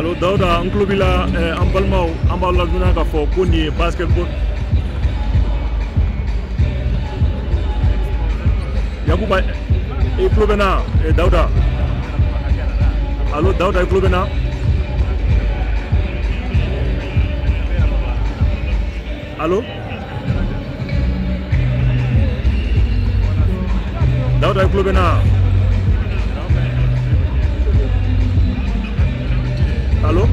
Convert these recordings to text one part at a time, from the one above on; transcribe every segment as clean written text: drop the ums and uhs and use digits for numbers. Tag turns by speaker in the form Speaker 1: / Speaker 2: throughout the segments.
Speaker 1: Allo Dawuda, n tulo b'i la. An balimaw, an b'aw ladɔnniya k'a fɔ ko nin ye basketball. Yakuba, i tulo bɛ n na? Dawuda, allo Dawuda, i tulo bɛ n na? Allo Dawuda, i tulo bɛ n na? Hello?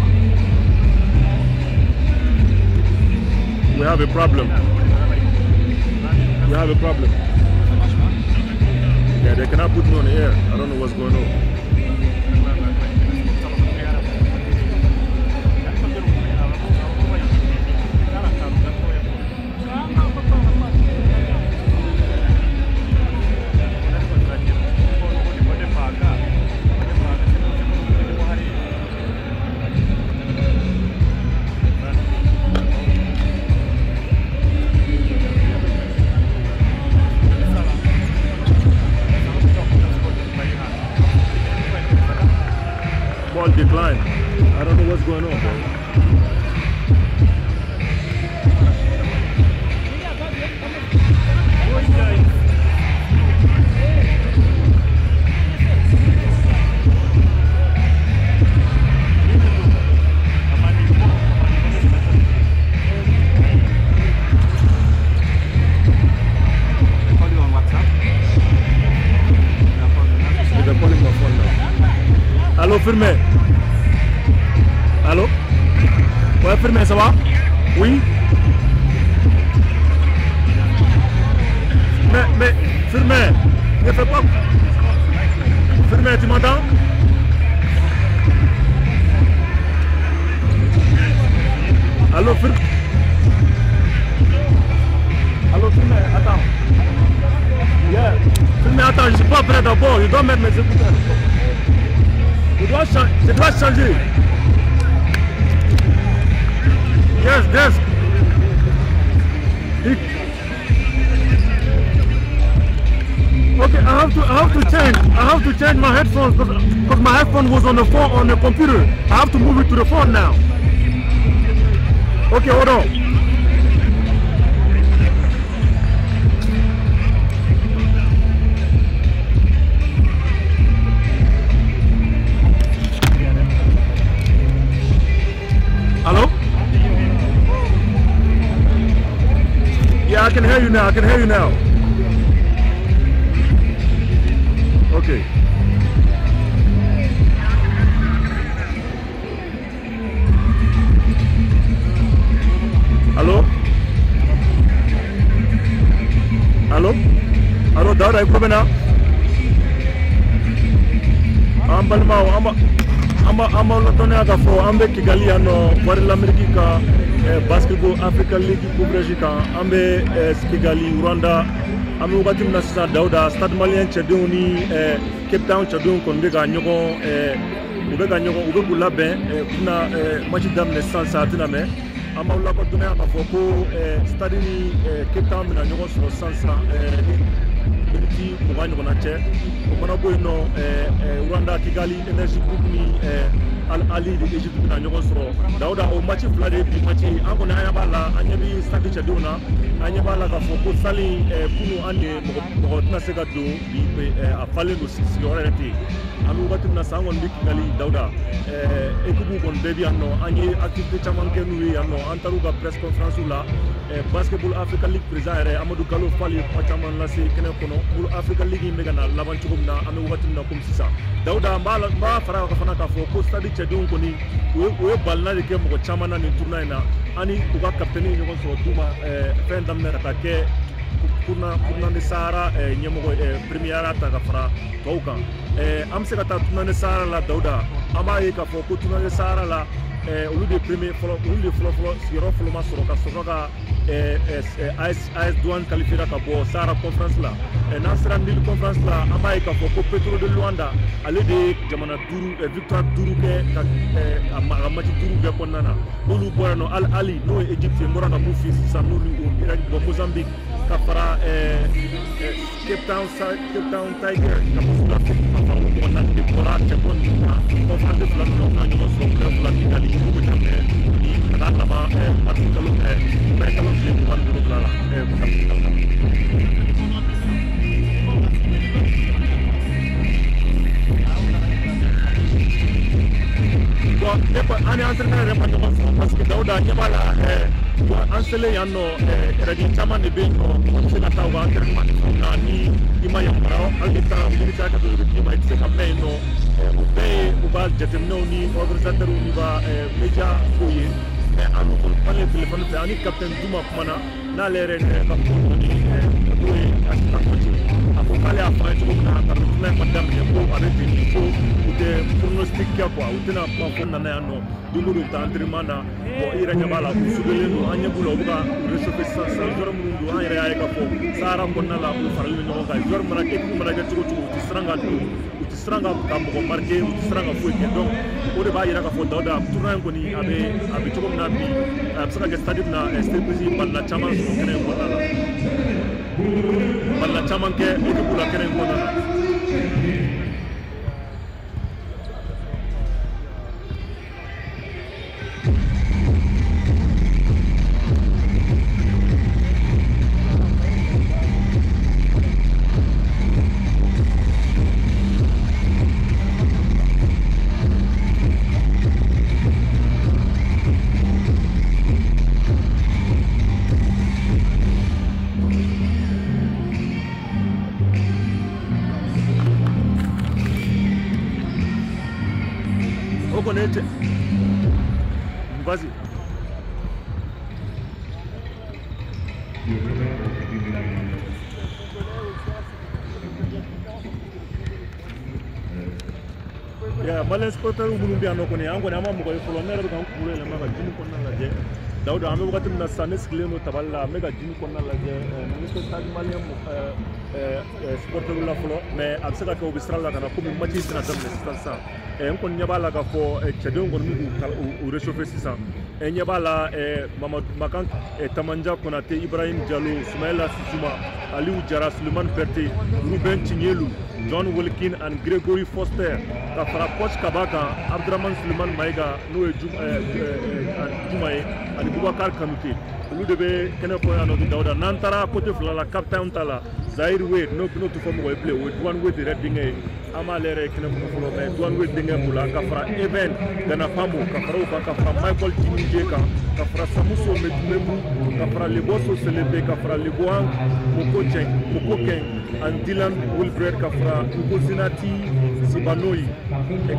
Speaker 1: We have a problem. We have a problem. Yeah, they cannot put me on the air. I don't know what's going on. Ball decline. I don't know what's going on, bro.
Speaker 2: Call you on WhatsApp.
Speaker 1: They're calling my phone now. Allô, Firmin. Allô? Ouais, Firmin, ça va? Oui? Mais, Firmin, ne fais pas. Firmin, tu m'entends? Allô, Firmin? Allô, Firmin, attends. Yeah. Firmin, attends, je suis pas prêt d'abord. Je dois mettre mes écouteurs. Je dois changer. Yes, yes. Okay, I have to change my headphones because my headphone was on the phone, on the computer. I have to move it to the phone now. Okay, hold on. Hello? Yeah, I can hear you now. I can hear you now. Okay. Allô? Allô? Allô, Dawuda, i tulo bɛ n na? An balimaw, an b'aw ladɔnniya k'a fɔ an bɛ Kigali yan nɔ, Voix de l'Amérique ka Basketball Africa League coverage kan. An bɛ Kigali, Rwanda. An bɛ wagati min na sisan, Dawuda, Stade Malien cɛdenw ni Cape Town cɛdenw kɔni bɛ ka ɲɔgɔn, u bɛ ka ɲɔgɔn, u bɛ k'u labɛn, u bɛna match daminɛ sisan sisan, a tɛna mɛn. An b'aw lakodɔnniya k'a fɔ ko Stade ni Cape Town bɛna ɲɔgɔn sɔrɔ sisan sisan ni miniti 20 ɲɔgɔnna cɛ. O mana bɔ yen nɔ, Rwanda Kigali Energy Group ni Al Ahly de Egypte bɛna ɲɔgɔn sɔrɔ. Dawuda, o match fila de ye bi match ye. An kɔni, an ɲɛ b'a la, an ɲɛ bɛ Stade cɛdenw na. An ɲɛ b'a la k'a fɔ ko salle in kunun an de mɔgɔ tɛna se ka don bi, a falen don, sigiyɔrɔ yɛrɛ tɛ yen. An bɛ wagati min na sisan, an kɔni bɛ Kigali, Dawuda, équipe kɔni bɛɛ bɛ yan nɔ. An ye activité caman kɛ n'u ye yan nɔ, an taar'u ka presse conférence la. Basketball Africa League président yɛrɛ Amadu Gallo Fall ye kuma caman lase kɛnɛ kɔnɔ. Africa League in bɛ ka na laban cogo min na, an bɛ wagati min na komi sisan, Dawuda, n b'a fara kan fana k'a fɔ ko stade cɛdenw kɔni u ye balina de kɛ mɔgɔ caman na nin tournoi in na. An ni u ka capitaine ye ɲɔgɔn sɔrɔ d'u ma fɛn daminɛ ka taa kɛ tournoi de Sahara ɲɛmɔgɔ première ta ka fara tɔw kan. An bɛ se ka taa tournoi de Sahara la, Dawuda, an b'a ye k'a fɔ ko tournoi de Sahara la, olu de premier fɔlɔ, olu de fɔlɔ fɔlɔ sigiyɔrɔ fɔlɔ ma sɔrɔ ka sɔrɔ ka AS Douane qualifiera ka bɔ Sahara conférence la. N'an sera Nil conférence la, an b'a ye k'a fɔ ko Petro de Luanda, ale de ye jamana 5 victoire 5 kɛ ka a ka match 5 bɛɛ kɔnɔna na. N'olu bɔra yen nɔ, Al Ahly, n'o ye Egypte ye, n bɔra ka mun f'i ye sisan, n'olu bɔ Mozambique ka fara Cape Town Tiger ka bɔ Sud-Afrique, ka fara o mɔgɔ 4 de bɔra cɛbɔ ninnu na conférence fila ninnu na, u bɛna ɲɔgɔn sɔrɔ playoff la Kigali. O bɛ daminɛ bi ka taa laban mars kalo mai kalo tile 27 la. Bon, ne ko an ni entraîneur yɛrɛ ma ɲɔgɔn sɔrɔ parce que Dawuda ɲɛ b'a la, an selen yan nɔ, règle caman de bɛ yen nɔ, mɔgɔ tɛ se ka taa u ka entraînement ni fɛnw na ni i ma yamaruya. Hali ni taa miniti hakɛ dɔ de bɛ d'i ma, i tɛ se ka mɛn yen nɔ. O bɛɛ ye u ka jateminɛw ni organisateurs n'u ka média kow ye. Mais an kɔni kumalen téléphone fɛ, an ni capitaine Duma kumana n'ale yɛrɛ ne ka ko ni n'o ye assistant coach ye. A ko k'ale y'a fɔ an ye cogo min na, kabini tournoi ma daminɛ, ko a bɛ ten, ko u tɛ pronostic kɛ quoi, u tɛna kuma fo nana yan nɔ don o don u bɛ taa entraînement na. Bon, i yɛrɛ ɲɛ b'a la, u soudelen don, an ɲɛ b'u la, u bɛ ka u réchauffer sisan sisan. Joueur minnu don, an yɛrɛ y'a ye k'a fɔ Sahara kɔnɔna la, u faralen bɛ ɲɔgɔn kan. Joueur mana équipe mana kɛ cogo o cogo, u tɛ siran ka don, u tɛ siran ka mɔgɔ marquer, u tɛ siran ka foyi kɛ. Donc o de b'a yira k'a fɔ, Dawuda, tournoi in kɔni a bɛ cogo min na bi, a bɛ se ka kɛ stade min na, surprise balina caman sɔrɔ kɛnɛ in kɔnɔna la, balina caman kɛ équipe la kɛnɛ in kɔnɔna la. Vas-y. Yeah, Malien supporter minnu bɛ yan nɔ kɔni, an kɔni an ma mɔgɔ ye fɔlɔ. Ne yɛrɛ bɛ ka n kunkolo yɛlɛma ka jini kɔnɔna lajɛ, Dawuda. An bɛ wagati min na sisan, ne sigilen don tabali la, n bɛ ka jini kɔnɔna lajɛ. Ne tɛ stade malien supporter la fɔlɔ, mais a bɛ se ka kɛ u bɛ sira la ka na, komi match tɛna daminɛ sisan sisan. N kɔni ɲɛ b'a la k'a fɔ cɛdenw kɔni bɛ k'u réchauffer sisan. N ɲɛ b'a la Mamadu Makan, Tamanja Konate, Ibrahim Diallo, Soumaïla Sissouma, Aliou Diarra, Souleymane Berté, Ruben Tignelu, John Wilkin and Gregory Foster, ka fara coach Kaba kan, Abdurahman Suleiman Maïga, n'o ye Juma ye, ani Boubacar Kanute. Olu de bɛ kɛnɛ kɔnɔ yan nɔ bi, Dawuda. N'an taara côté fila la, capitaine ta la, Zahir Wade, n'o tɛ fɔ mɔgɔ ye bilen, o ye Douane Wade yɛrɛ denkɛ ye. An b'ale yɛrɛ ye kɛnɛ kɔnɔ fɔlɔ, mais Douane Wade denkɛ b'o la, ka fara Eben Ganapamo, ka fara o kan, ka fara Michael Jimije kan, ka fara Samuso Metumemu, ka fara Leboso Selebe, ka fara Leboan Mokokeng ani Dylan Wilfred, ka fara Nkosinati Sibanoyi,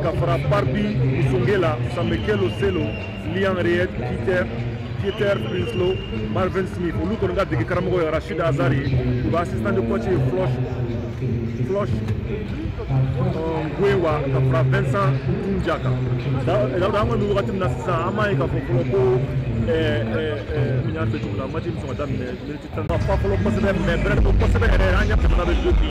Speaker 1: ka fara Barbi Musongela, Samekelo Selo, Lian Reyed, Peter Prinsloo, Marvin Smith. Olu kɔni ka dege karamɔgɔ ye Rachid Azari ye, u ka assistant de coach ye Flush Ngwewa, ka fara Vincent Ntunja kan. Dawuda, an kɔni bɛ wagati min na sisan, an b'a ye k'a fɔ fɔlɔ ko min y'a fɛ cogo min na, match bɛ sɔn ka daminɛ miniti 10 fa fɔlɔ kosɛbɛ, mais bɛrɛ kosɛbɛ yɛrɛ, an ɲɛ jamana bɛ jouer bi.